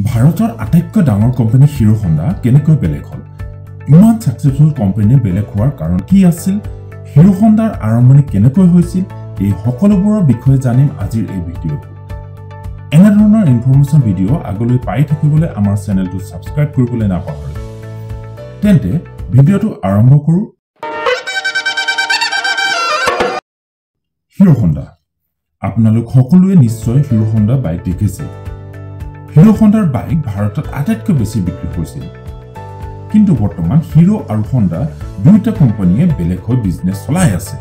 ভাৰতৰ আটাইতকৈ ডাঙৰ কোম্পানী হিৰো হোণ্ডা কেনেকৈ বেলেগ হ'ল? ইমান ছাকচেছফুল কোম্পানী বেলেগ হোৱাৰ কাৰণ কি আছিল? হিৰো হোণ্ডাৰ আৰম্ভণি কেনেকৈ হৈছিল? এই সকলোবোৰৰ বিষয়ে জানিম আজিৰ এই ভিডিঅ'টো। এনেধৰণৰ ইনফৰমেশ্যন ভিডিঅ' আগলৈ পাই থাকিবলৈ আমাৰ চেনেলটো ছাবস্ক্ৰাইব কৰিবলৈ নাপাহৰিব। তেন্তে ভিডিঅ'টো আৰম্ভ কৰোঁ। হিৰো হোণ্ডা, আপোনালোক সকলোৱে নিশ্চয় হিৰো হোণ্ডা বাইক দেখিছে। হিৰো হোণ্ডাৰ বাইক ভাৰতত আটাইতকৈ বেছি বিক্ৰী হৈছিল। কিন্তু বৰ্তমান হিৰো আৰু হোণ্ডা দুয়োটা কোম্পানীয়ে বেলেগ হৈ বিজনেছ চলাই আছে।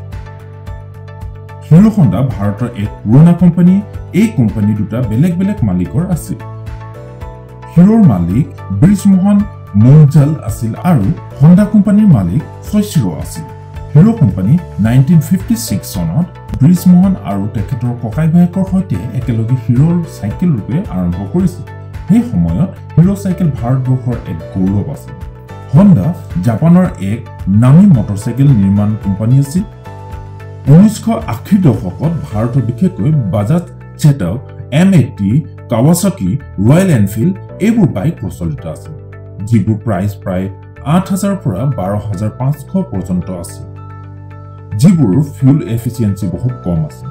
হিৰো হোণ্ডা ভাৰতৰ এক পুৰণা কোম্পানী। এই কোম্পানী দুটা বেলেগ বেলেগ মালিকৰ আছিল। হিৰোৰ মালিক ব্ৰিজমোহন মুঞ্জাল আছিল আৰু হোণ্ডা কোম্পানীৰ মালিক শৈশিৰো আছিল। হিৰো কোম্পানী 1956 চনত ব্ৰিজমোহন আৰু তেখেতৰ ককাই ভায়েকৰ সৈতে একেলগে হিৰোৰ চাইকেল ৰূপে আৰম্ভ কৰিছিল। সেই সময়ত হিৰো চাইকেল ভাৰতবৰ্ষৰ এক গৌৰৱ আছিল। হোণ্ডা জাপানৰ এক নামী মটৰচাইকেল নিৰ্মাণ কোম্পানী আছিল। 1980 দশকত ভাৰতৰ বিশেষকৈ Bajaj Chetak, M80, Kawasaki, Royal Enfield এইবোৰ বাইক প্ৰচলিত আছিল, যিবোৰ প্ৰাইচ প্ৰায় 8000 পৰা 12500 পৰ্যন্ত আছিল, যিবোৰৰ ফিউল এফিচিয়েঞ্চি বহুত কম আছিল।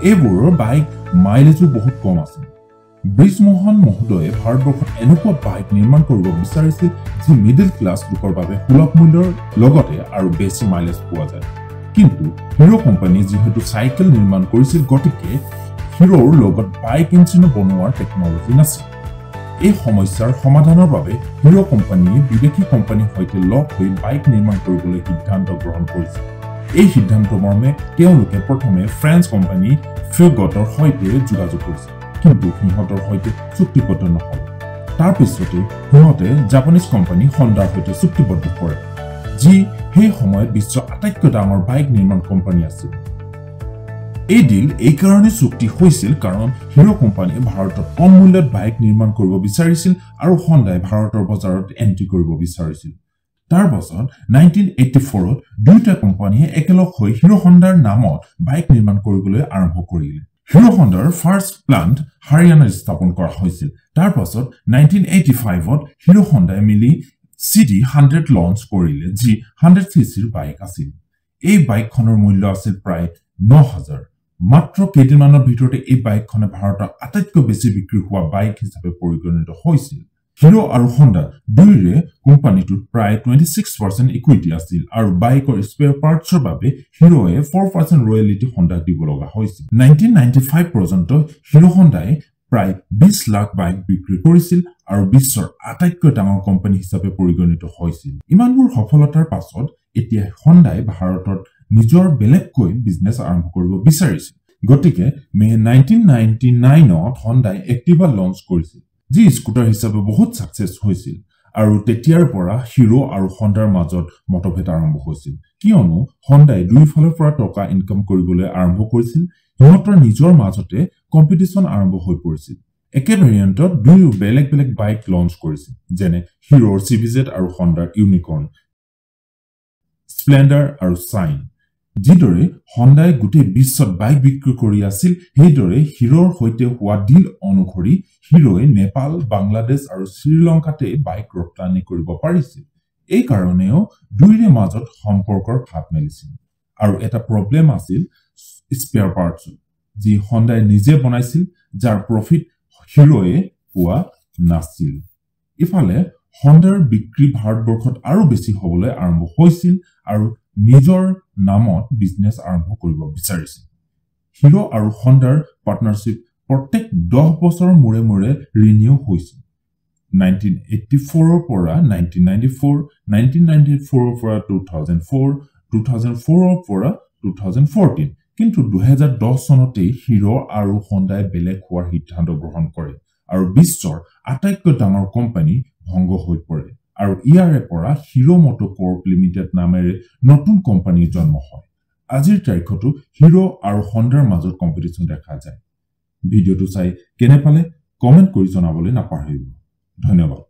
এইবোৰৰ বাইক মাইলেজো বহুত কম আছিল। ব্ৰিজমোহন মহোদয়ে ভাৰতবৰ্ষত এনেকুৱা বাইক নিৰ্মাণ কৰিব বিচাৰিছিল যি মিডিল ক্লাছ লোকৰ বাবে সুলভ মূল্যৰ লগতে আৰু বেছি মাইলেজ পোৱা যায়। কিন্তু হিৰো কোম্পানীয়ে যিহেতু চাইকেল নিৰ্মাণ কৰিছিল, গতিকে হিৰোৰ লগত বাইক ইঞ্জিনো বনোৱাৰ টেকনলজি নাছিল। এই সমস্যাৰ সমাধানৰ বাবে হিৰো কোম্পানীয়ে বিদেশী কোম্পানীৰ সৈতে লগ হৈ বাইক নিৰ্মাণ কৰিবলৈ সিদ্ধান্ত গ্ৰহণ কৰিছিল। এই সিদ্ধান্ত মৰ্মে তেওঁলোকে প্ৰথমে ফ্ৰেঞ্চ কোম্পানী ফিউগটৰ সৈতে যোগাযোগ কৰিছিল, কিন্তু সিহঁতৰ সৈতে চুক্তিবদ্ধ নহ'ল। তাৰ পিছতে সিহঁতে জাপানীজ কোম্পানী হোণ্ডাৰ সৈতে চুক্তিবদ্ধ কৰে, যি সেই সময়ত বিশ্বৰ আটাইতকৈ ডাঙৰ বাইক নিৰ্মাণ কোম্পানী আছিল। এই ডিল এইকাৰণে চুক্তি হৈছিল কাৰণ হিৰো কোম্পানীয়ে ভাৰতত কম মূল্যত বাইক নিৰ্মাণ কৰিব বিচাৰিছিল আৰু হোণ্ডাই ভাৰতৰ বজাৰত এণ্ট্ৰি কৰিব বিচাৰিছিল। তাৰ পাছত 1984ত দুয়োটা কোম্পানীয়ে একেলগ হৈ হিৰো হোণ্ডাৰ নামত বাইক নিৰ্মাণ কৰিবলৈ আৰম্ভ কৰিলে। হিৰো হোণ্ডাৰ ফাৰ্ষ্ট প্লাণ্ট হাৰিয়ানাত স্থাপন কৰা হৈছিল। তাৰ পাছত 1985ত হিৰো হোণ্ডাই মিলি CD 100 launch কৰিলে, যি 100cc bike আছিল। এই বাইকখনৰ মূল্য আছিল প্ৰায় 9000। মাত্ৰ কেইদিনমানৰ ভিতৰতে এই বাইকখনে ভাৰতৰ আটাইতকৈ বেছি বিক্ৰী হোৱা বাইক হিচাপে পৰিগণিত হৈছিল। হিৰো আৰু হোণ্ডা দুয়োৰে কোম্পানীটোত প্ৰায় 26% ইকুইটি আছিল আৰু বাইকৰ স্পেয়াৰ পাৰ্টছৰ বাবে হিৰোৱে 4% ৰয়েলিটি হোণ্ডাক দিব লগা হৈছিল। 1995 পৰ্যন্ত হিৰো হোণ্ডাই প্ৰায় 20 লাখ বাইক বিক্ৰী কৰিছিল আৰু বিশ্বৰ আটাইতকৈ ডাঙৰ কোম্পানী হিচাপে পৰিগণিত হৈছিল। ইমানবোৰ সফলতাৰ পাছত এতিয়া হোণ্ডাই ভাৰতত নিজৰ বেলেগকৈ বিজনেছ আৰম্ভ কৰিব বিচাৰিছিল। গতিকে মে 1999ত হোণ্ডাই এক্টিভা লঞ্চ কৰিছিল, যি স্কুটাৰ হিচাপে বহুত ছাকচেছ হৈছিল। আৰু তেতিয়াৰ পৰা হিৰো আৰু হোণ্ডাৰ মাজত মতভেদ আৰম্ভ হৈছিল, কিয়নো হোণ্ডাই দুয়োফালৰ পৰা টকা ইনকাম কৰিবলৈ আৰম্ভ কৰিছিল। সিহঁতৰ নিজৰ মাজতে কম্পিটিশ্যন আৰম্ভ হৈ পৰিছিল। একে ভেৰিয়েণ্টত দুয়ো বেলেগ বেলেগ বাইক লঞ্চ কৰিছিল, যেনে হিৰোৰ CBZ আৰু হোণ্ডাৰ ইউনিকৰ্ণ, স্প্লেণ্ডাৰ আৰু চাইন। যিদৰে হোণ্ডাই গোটেই বিশ্বত বাইক বিক্ৰী কৰি আছিল, সেইদৰে হিৰোৰ সৈতে হোৱা ডিল অনুসৰি হিৰোই নেপাল, বাংলাদেশ আৰু শ্ৰীলংকাতে বাইক ৰপ্তানি কৰিব পাৰিছিল। এই কাৰণেও দুয়োৰে মাজত সম্পৰ্কৰ ফাট মেলিছিল। আৰু এটা প্ৰব্লেম আছিল স্পেয়াৰ পাৰ্টছ, যি হোণ্ডাই নিজে বনাইছিল, যাৰ প্ৰফিট হিৰোয়ে পোৱা নাছিল। ইফালে হোণ্ডাৰ বিক্ৰী ভাৰতবৰ্ষত আৰু বেছি হ'বলৈ আৰম্ভ হৈছিল আৰু নিজৰ নামত বিজনেছ আৰম্ভ কৰিব বিচাৰিছিল। হিৰো আৰু হোণ্ডাৰ পাৰ্টনাৰশ্বিপ প্ৰত্যেক 10 বছৰৰ মূৰে মূৰে ৰিনিউ হৈছিল। 1984ৰ পৰা 1994, 1994ৰ পৰা 2004, 2004ৰ পৰা 2014। কিন্তু 2010 চনতেই হিৰো আৰু হোণ্ডাই বেলেগ হোৱাৰ সিদ্ধান্ত গ্ৰহণ কৰে আৰু বিশ্বৰ আটাইতকৈ ডাঙৰ কোম্পানী ভংগ হৈ পৰে। আৰু ইয়াৰে পৰা হিৰো মট'কৰ্প লিমিটেড নামেৰে নতুন কোম্পানীৰ জন্ম হয়। আজিৰ তাৰিখতো হিৰো আৰু হোণ্ডাৰ মাজত কম্পিটিশ্যন দেখা যায়। ভিডিঅ'টো চাই কেনে পালে কমেণ্ট কৰি জনাবলৈ নাপাহৰিব। ধন্যবাদ।